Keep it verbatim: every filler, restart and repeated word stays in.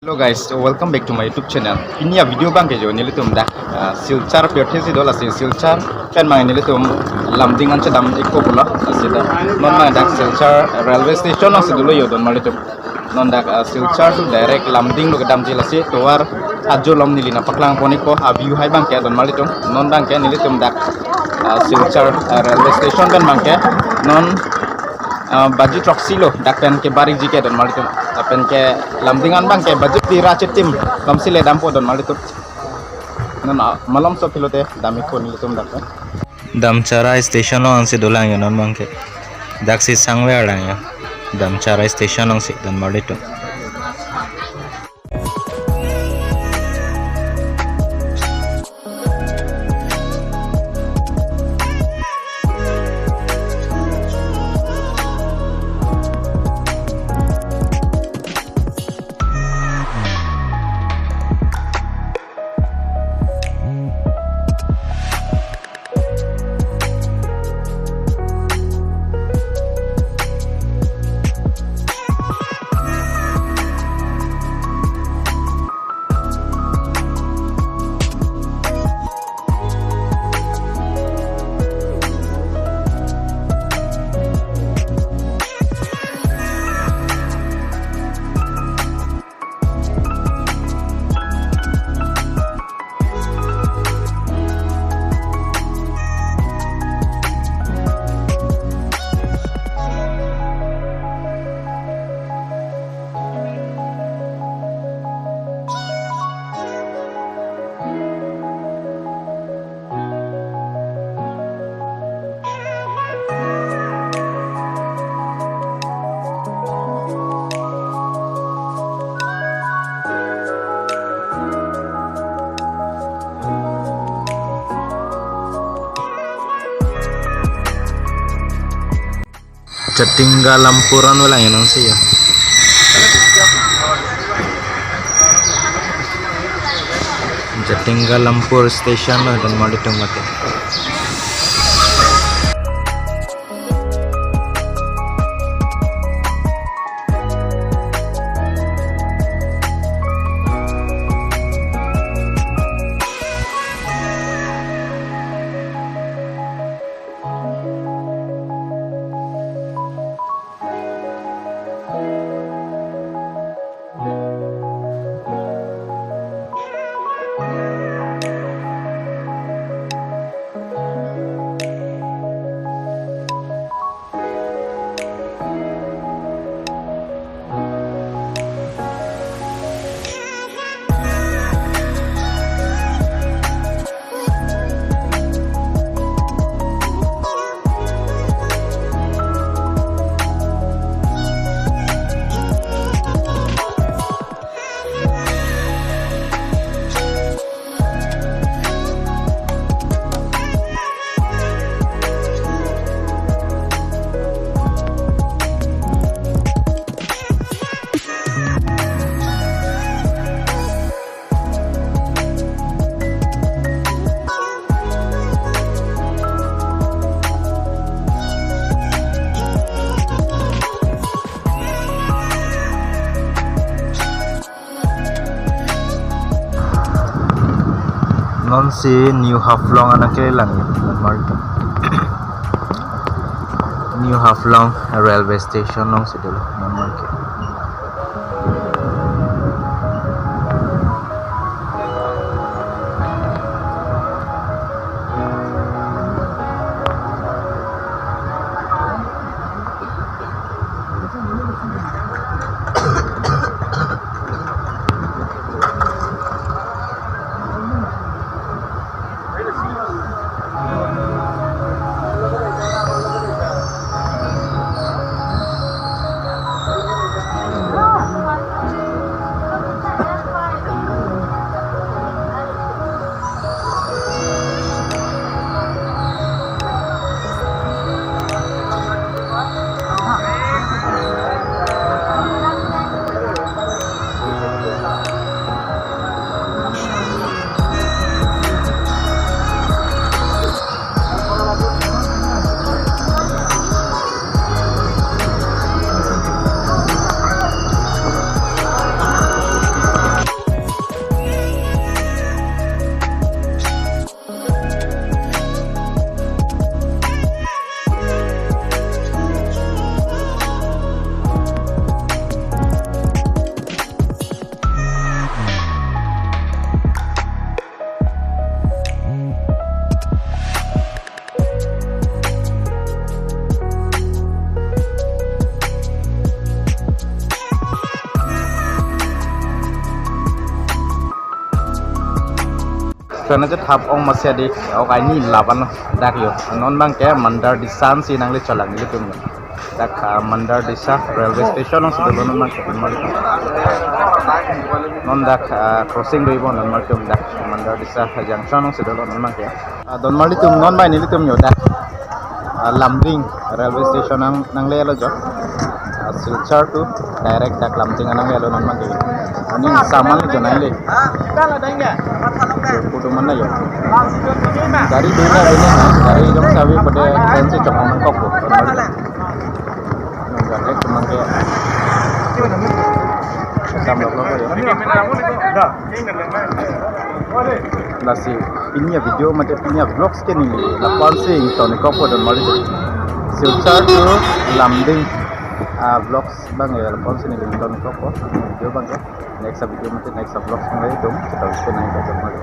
Hello guys, welcome back to my YouTube channel. Pini a-video abangke jo nelitum dak, ah, Silchar pirthe si do, lasi Silchar pen abang nelitum Lumding an chedam ikpo pulo, lasi dak non abang dak Silchar railway station alongsi dolo jo don marlitum. Non dak, ah, Silchar to direct Lumding lo kedamji, lasi tovar ajo along neli nangpaklang pon ikpo, a-view hei abangke don marlitum. Non abangke nelitum dak, ah, Silchar, ah, railway station pen abangke non, ah, baji throksi lo dak pen kebariji ke don marlitum. Lapen ke Lumding an abangke baji phli ra chitim alomsi le dampo don marlitum. Non, ah, malomso pulote dam ikpo nelitum dak pen. Damchara station alongsi dolang jo non abangke. Daksi sangver lang jo. Damchara station alongsi don marlitum. Jatinga Lampur an lang jo nonsi jo. Jatinga Lampur station lo don marlitum mate. Nonsi New Haflong an nangkelelang jo, non marke. New Haflong railway station alongsi dolo, non marke. Karena je thap ong masih adi, ok, ini laban dak yo. Non abang ke Mandar Disa si nangli cholang ilitum yo. Dak, ah, Mandar Disa railway station along si dolo non abang ke Donmarli. Non dak, ah, crossing do ibo Donmarli atum dak Mandar Disa junction along si dolo non abang ke. Ah, Donmarli atum non abang ilitum yo dak. Ah, Lumding railway station nang nanglelo jo. Ah, Silchar to direct dak Lumding nanglelo non abang ke. Aning saman jo nangle. Kudu mana yo. Gari duna duna, gari jongsi ave pade train si chok nangkok ko. Direct abang ke. Tam lok lok yo. Lasi pini avideo mate pini avlogs ke neli lapu-an si ingtonkokpo Donmarli. Silchar to Lumding, ah, vlogs abang ke lapu-an si neli ingtonkokpo video abang ke. Next avideo mate next avlogs nanglitum chetong si nangkok Donmarli.